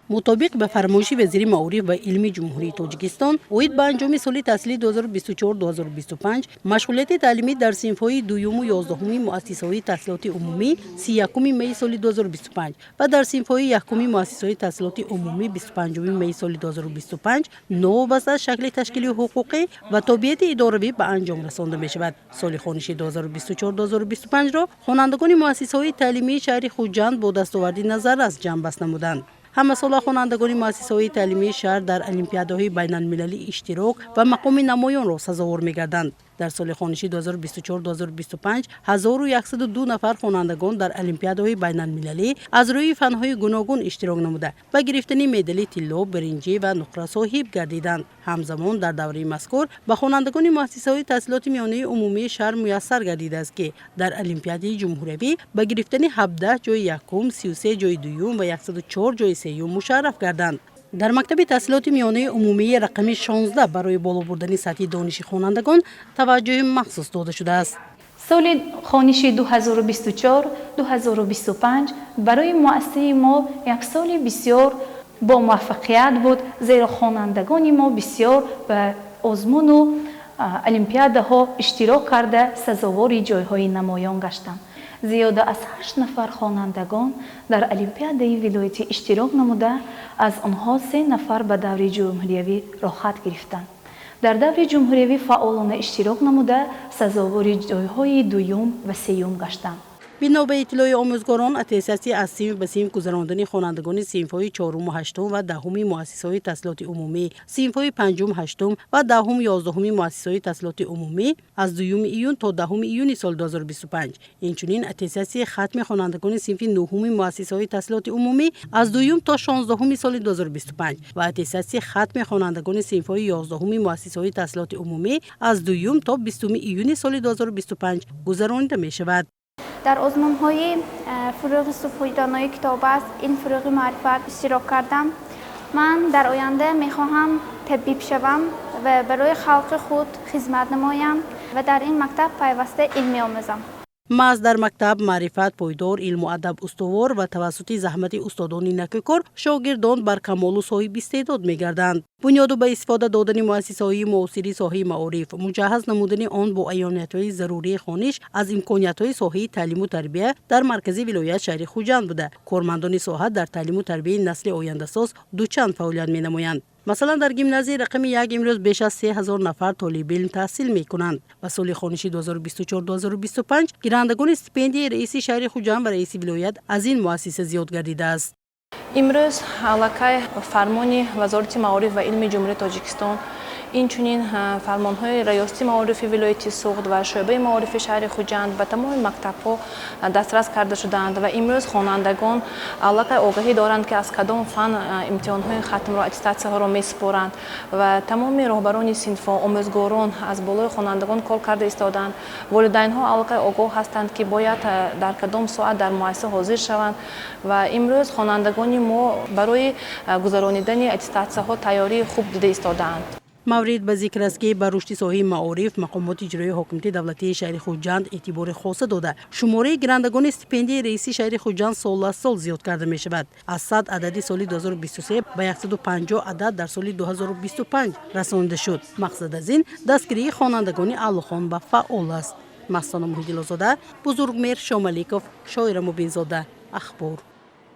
Мутобиқ ба фармоиши вазири маориф ва илми Ҷумҳурии Тоҷикистон оид ба анҷоми соли таҳсили 2024-2025, машғулияти таълимӣ дар синфҳои дуюму 11-уми муассисаҳои таҳсилоти умумӣ 31 майи соли 2025 ва дар синфҳои якуми муассисаҳои таҳсилоти умумӣ 25 майи соли 2025 новобаста аз шакли ташкили ҳуқуқӣ ва тобеияти идоравӣ ба анҷом расонда мешавад. Соли хониши 2024-2025-ро хонандагони муассисаҳои таълимии шаҳри Хуҷанд бо дастоварди назаррас ҷамъбаст намуданд. Ҳамасола хонандагони муассисаҳои таълимии шаҳр дар олимпиадаҳои байналмилалӣ иштирок ва мақоми намоёнро сазовор мегарданд. Дар соли хониши 2024-2025 1102 нафар хонандагон дар олимпиадаҳои байналмилалӣ аз рӯи фанҳои гуногун иштирок намуда, ба гирифтани медали тилло, биринҷӣ ва нуқра соҳиб гардиданд. Ҳамзамон дар давраи мазкур ба хонандагони муассисаҳои таҳсилоти миёнаи умумии шаҳр муяссар гардидааст, ки дар олимпиадаи ҷумҳуриявӣ ба гирифтани 17 ҷои якум, 33 ҷои дуюм ва 104 ҷои сеюм мушарраф гарданд. Дар мактаби таҳсилоти миёнаи умумии рақами 16 барои боло бурдани сатҳи дониши хонандагон таваҷҷӯҳи махсус дода шудааст. Соли хониши 2024-2025 барои муассисаи мо як соли бисёр бомуваффақият буд, зеро хонандагони мо бисёр ба озмуну олимпиадаҳо иштирок карда, сазовори ҷойҳои намоён гаштанд. Зиёда аз ҳашт нафар хонандагон дар олимпиадаи вилоятӣ иштирок намуда, аз онҳо се нафар ба даври ҷумҳуриявӣ роҳхат гирифтанд. Дар даври ҷумҳуриявӣ фаъолона иштирок намуда, сазовори ҷойҳои дуюм ва сеюм гаштанд. Бино ба иттилои омӯзгорон, аттестатсия аз синф ба синф гузарондани хонандагони синфҳои чоруму ҳаштум ва 10-уми муассисаҳои таҳсилоти умумӣ, синфҳои панҷум, ҳаштум ва 10-ум, 11-уми муассисаҳои таҳсилоти умумӣ аз 2 июн то 10 июни соли 2025, инчунин аттестатсияи хатми хонандагони синфи нуҳуми муассисаҳои таҳсилоти умумӣ аз 2 то 16-уми соли 2025 ва аттестатсияи хатми хонандагони синфҳои 11-уми муассисаҳои таҳсилоти умумӣ аз 2 то 20 июни соли 2025 гузаронида мешавад. Дар озмунҳои «Фурӯғи субҳи донои китоб аст», ин «Фурӯғи маърифат» иштирок кардам. Ман дар оянда мехоҳам табиб шавам ва барои халқи худ хизмат намоям ва дар ин мактаб пайваста илм меомӯзам. Маҳз дар мактаб маърифат пойдор, илму адаб устувор ва тавассути заҳмати устодони накӯкор шогирдон бар камолу соҳиби истеъдод мегарданд. Бунёду ба истифода додани муассисаҳои муосири соҳаи маориф, муҷаҳҳаз намудани он бо аёниятҳои зарурии хониш аз имкониятҳои соҳаи таълиму тарбия дар маркази вилоят, шаҳри Хуҷанд буда, кормандони соҳа дар таълиму тарбияи насли ояндасоз дучанд фаъолият менамоянд. Масалан, дар гимназияи рақами 1 имрӯз беш аз 3000 нафар толибилм таҳсил мекунанд ва соли хониши 2024-2025 гирандагони стипендияи раиси шаҳри Хуҷанд ва раиси вилоят аз ин муассиса зиёд гардидааст. Имрӯз аллакай фармони Вазорати маориф ва илми Ҷумҳурии Тоҷикистон, инчунин фармонҳои Раёсати маорифи вилояти Суғд ва шӯъбаи маорифи шаҳри Хуҷанд ба тамоми мактабҳо дастрас карда шудаанд ва имрӯз хонандагон аллакай огаҳӣ доранд, ки аз кадом фан имтиҳонҳои хатмро, аттестатсияҳоро месупоранд ва тамоми роҳбарони синфҳо, омӯзгорон аз болои хонандагон кор карда истодаанд. Волидайнҳо аллакай огоҳ ҳастанд, ки бояд дар кадом соат дар муассиса ҳозир шаванд ва имрӯз хонандагони мо барои гузаронидани аттестатсияҳо тайёрии хуб дида истодаанд. Маврид ба зикр аст, ки ба рушди соҳаи маориф мақомоти иҷроии ҳокимияти давлатии шаҳри Хуҷанд эътибори хоса дода, шумораи гирандагони стипендияи раиси шаҳри Хуҷанд сол аз сол зиёд карда мешавад. Аз 100 адади соли 2023 ба 150 адад дар соли 2025 расонида шуд. Мақсад аз ин дастгирии хонандагони аълохон ва фаъол аст. Мастона Муҳиддилозода, Бузургмеҳр Шомаликов, Шоира Мубинзода, Ахбор.